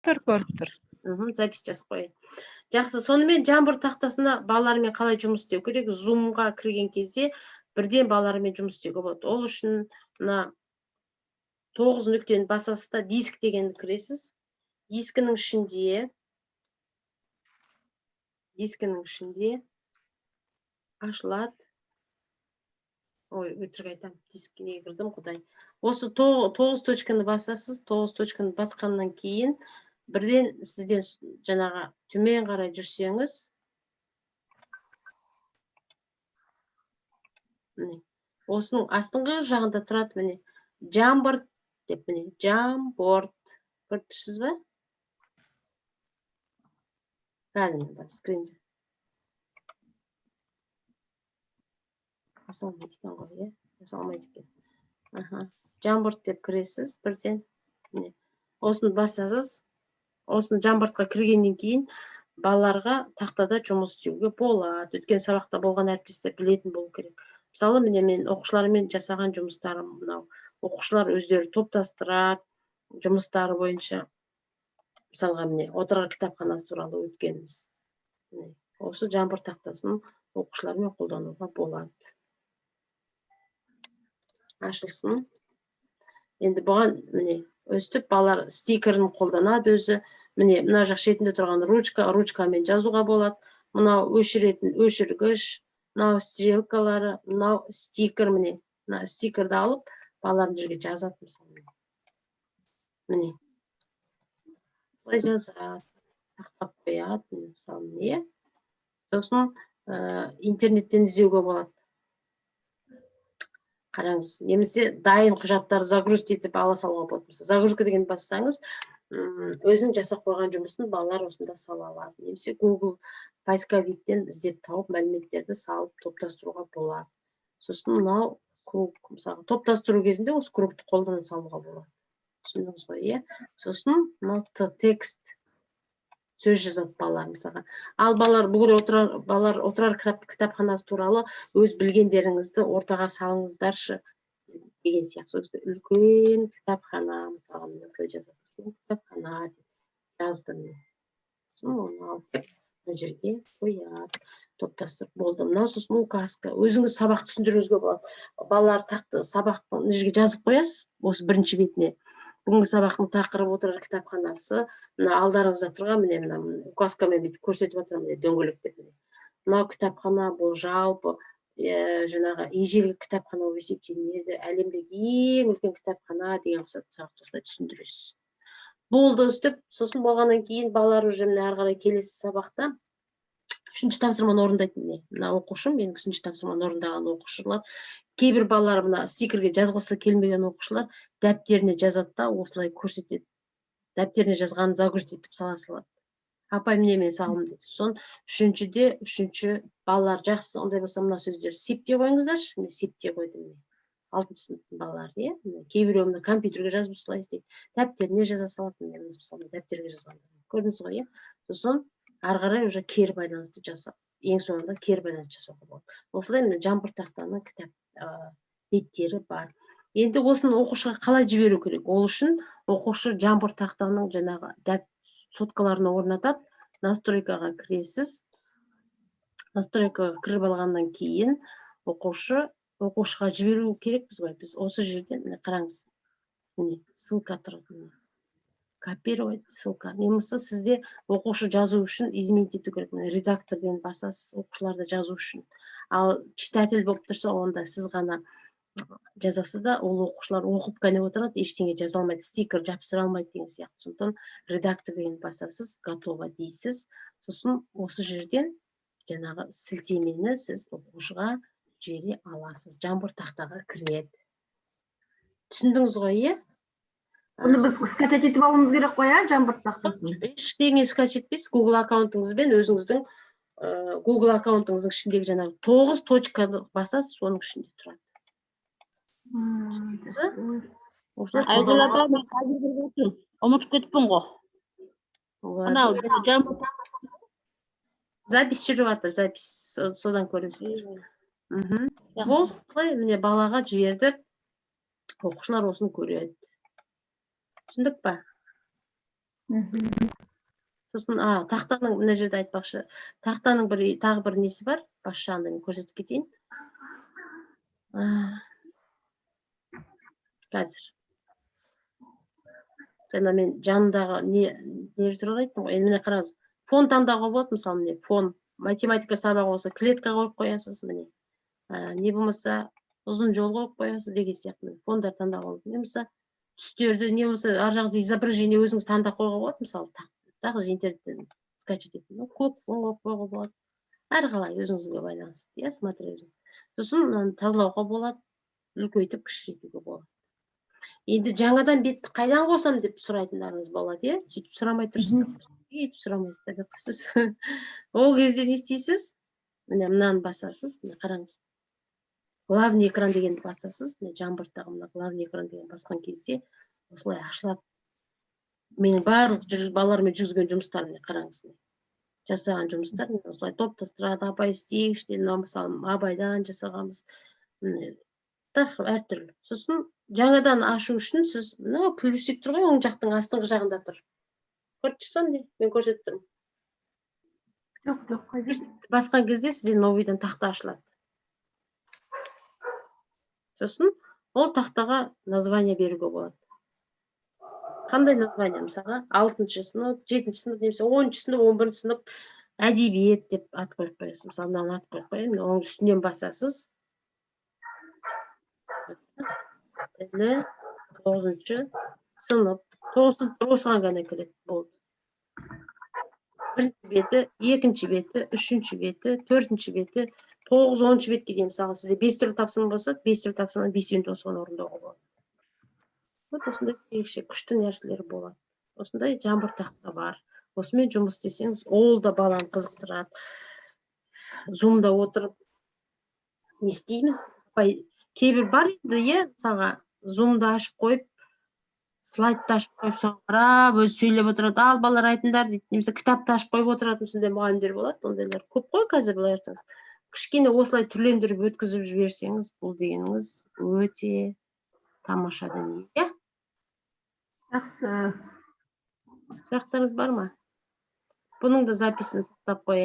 Тұр, көріп тұр. Запись жазып қояйын. Жақсы, сонымен Jamboard тақтасына балалармен қалай жұмыс істеу керек? Zoom-ға кірген кезде бірден балалармен жұмыс істеуге болады. Ол үшін мына 9 нүктені басасыз да, диск дегенді кіресіз. Дискінің ішінде ашылады. Ой, өтірік айтамын, дискіне кірдім, құдай. Осы 9 точканы басасыз, 9 точканы басқаннан кейін бірден сізден жаңағы төмен қарай жүрсеңіз, міне, осының астыңғы жағында тұрады, міне, Jamboard деп, міне, Jamboard. Көріп тұрсыз ба? Қазір мен бар скрин баса алмайды екен ғой, иә, баса алмайды екен. Аха, Jamboard деп кіресіз бірден, міне, осыны басасыз. Осыны Jamboardқа кіргеннен кейін балаларға тақтада жұмыс істеуге болады. Өткен сабақта болған әріптестер білетін болу керек. Мысалы, міне, мен оқушылармен жасаған жұмыстарым мынау. Оқушылар өздері топтастырады жұмыстары бойынша. Мысалға, міне, Отырар кітапханасы туралы өткенбіз. Міне, осы Jamboard тақтасын оқушылармен қолдануға болады. Ашылсын. Енді бұған, міне, өстіп балалар стикерін қолданады өзі. Міне, мына жақ шетінде тұрған ручка, ручкамен жазуға болады. Мынау өшіретін өшіргіш, мынау стрелкалары, мынау стикер, міне. Мына стикерді алып, балалар мына жерге жазады, мысалы. Міне. Солай жазады, сақтап қояды, мысалы, міне. Сосын интернеттен іздеуге болады. Қараңыз, немесе дайын құжаттарды загрузить етіп ала салуға болады. Мысалы, загрузка деген бассаңыз, өзінің жасап қойған жұмысын балалар осында сала алады. Немесе Google поисковиктен іздеп тауып, мәліметтерді салып топтастыруға болады. Сосын мынау круг, мысалы, топтастыру кезінде осы кругты қолдана салуға болады. Түсіндіңіз ғой, иә? Сосын мынау текст, сөз жазады балалар, мысалға. Ал балалар, бүгін Отырар, балалар Отырар кітапханасы туралы өз білгендеріңізді ортаға салыңыздаршы деген сияқты. Сол кезде үлкен кітапхана, мысалға, міне, осылай жазады. Үлкен кітапхана деп жаздым мен. Сосын оны алып келіп мына жерге қояды, топтастырып болды. Мынау сосын указка. Өзіңіз сабақ түсіндіруіңізге болады. Балалар тақты сабақты мына жерге жазып қоясыз, осы бірінші бетіне. Бүгінгі сабақтың тақырыбы Отырар кітапханасы. Мына алдарыңызда тұрған, міне, мына указкамен бүйтіп көрсетіп жатырмын, міне, дөңгелектеп, міне. Мынау кітапхана, бұл жалпы жаңағы ежелгі кітапхана болып есептелінеді, әлемдегі ең үлкен кітапхана деген ұқсап сабақты осылай түсіндіресіз. Болды өстіп. Сосын болғаннан кейін балалар уже, міне, ары қарай келесі сабақта үшінші тапсырманы орындайды. Міне, мына оқушым, менің үшінші тапсырманы орындаған оқушылар. Кейбір балалар, мына стикерге жазғысы келмеген оқушылар дәптеріне жазады да, осылай көрсетеді. Дәптеріне жазғанын загрузить етіп сала салады. Апай, міне, мен салдым дейді. Сосын үшіншіде, үшінші балалар жақсы, ондай болса мына сөздерді септей қойыңыздаршы. Міне, септей қойдым, міне. Алтыншы сыныптың балалары, иә? Міне, кейбіреуі мына компьютерге жазып осылай істейді. Дәптеріне жаза салады, міне, мысалы, дәптерге жазғандар. Көрдіңіз ғой, иә? Сосын ары қарай уже кері байланысты жасап, ең соңында кері байланыс жасауға болады. Осылай, міне, Jamboard тақтаның кітап беттері бар. Енді осыны оқушыға қалай жіберу керек? Ол үшін оқушы Jamboard тақтаның жаңағы соткаларына орнатады. Настройкаға кіресіз. Настройкаға кіріп алғаннан кейін оқушыға жіберу керекпіз ғой. Біз осы жерде, міне, қараңыз. Міне, ссылка тұрады, міне. Копировать ссылка. Не болмаса сізде оқушы жазу үшін изменить ету керек. Міне, редакторден басасыз оқушыларды жазу үшін. Ал читатель болып тұрса, онда сіз ғана жазасыз да, ол оқушылар оқып қана отырады, ештеңе жаза алмайды, стикер жапсыра алмайды деген сияқты. Сондықтан редактор деген басасыз, готово дейсіз. Сосын осы жерден жаңағы сілтемені сіз оқушыға жібере аласыз. Jamboard тақтаға кіреді. Түсіндіңіз ғой, иә? Бұны біз скачать етіп алуымыз керек қой, иә, Jamboard тақтасын? Ештеңе скачать етпейсіз. Google аккаунтыңызбен өзіңіздің Google аккаунтыңыздың ішіндегі жаңағы 9 точканы басасыз, соның ішінде тұрады. Осылай Айгүл қолдануға апа, мен қазір кіріп отырмын. Ұмытып кетіппін ғой. болады. Анау Jamboard. Запись жүріп жатыр, запись. Содан көресіздер. Болды, осылай, міне, балаға жібердік. Оқушылар осыны көреді. Түсіндік па? Сосын тақтаның мына жерде айтпақшы, тақтаның бір тағы бір несі бар, бас жағында мен көрсетіп кетейін. Қазір жаңа мен жанындағы не туралы айттым ғой. Енді міне, қараңыз, фон таңдауға болады. Мысалы, міне, фон. Математика сабағы болса, клетка қойып қоясыз, міне. Не болмаса ұзын жол қойып қоясыз деген сияқты. Міне, фондар таңдауға болады, не болмаса түстерді, не болмаса ар жағыңызда изображение өзіңіз таңдап қоюға болады. Мысалы, тағы интернеттен скачать етіп, ну, көк фон қойып қоюға болады, әрқалай өзіңізге байланысты, иә, смотря өзің. Сосын мынаны тазалауға болады, үлкейтіп, кішірейтуге болады. Енді жаңадан бетті қайдан қосамын деп сұрайтындарыңыз болады, иә. Сөйтіп сұрамай тұрсыздар, өйтіп сұрамайсыздар деп қойсыз. Ол кезде не істейсіз? Міне, мынаны басасыз. Міне, қараңыз, главный экран дегенді басасыз. Міне, Jamboard-тағы мына главный экран деген басқан кезде осылай ашылады менің барлық балалармен жүргізген жұмыстарым. Міне, қараңыз, міне, жасаған жұмыстар, міне, осылай топтастырады. Апай, істейікші деді. Мынау, мысалы, Абайдан жасағанбыз, міне, тақырып әртүрлі. Сосын жаңадан ашу үшін сіз мына плюсик тұр ғой, оң жақтың астыңғы жағында тұр, көріп тұрсыз ба? Міне, мен көрсетіп тұрмын. Жоқ, жоқ, қайда? Басқан кезде сізде новый дан тақта ашылады. Сосын ол тақтаға название беруге болады. Қандай название? Мысалға, алтыншы сынып, жетінші сынып немесе 10-сынып, 11-сынып, әдебиет деп ат қойып қоясыз. Мысалы, мынаны ат қойып қояйын. Міне, оның үстінен басасыз. Тілі, 9-сынып. 9 сынып осыған ғана келеді, болды. Бірінші беті, екінші беті, үшінші беті, төртінші беті, 9, 10-бетке дейін. Мысалы, сізде бес түрлі тапсырма болса, бес түрлі тапсырманың бесеуін де осыған орындауға болады. Вот осындай ерекше күшті нәрселер болады. Осындай Jamboard тақта бар. Осымен жұмыс істесеңіз, ол да баланы қызықтырады. Зумда отырып не істейміз? Апай, кейбір бар енді, иә, мысалға, Зумды ашып қойып, слайдты ашып қойып, соған қарап өзі сөйлеп отырады. «Ал, балалар, айтыңдар», – дейді. Немесе кітапты ашып қойып отыратын сондай мұғалімдер болады. Ондайлар көп қой қазір. Былай айтсаңыз, кішкене осылай түрлендіріп өткізіп жіберсеңіз, бұл дегеніңіз өте тамаша дүние, иә. Жақсы. Сұрақтарыңыз бар ма? Бұның да запись ін сақтап қояйық.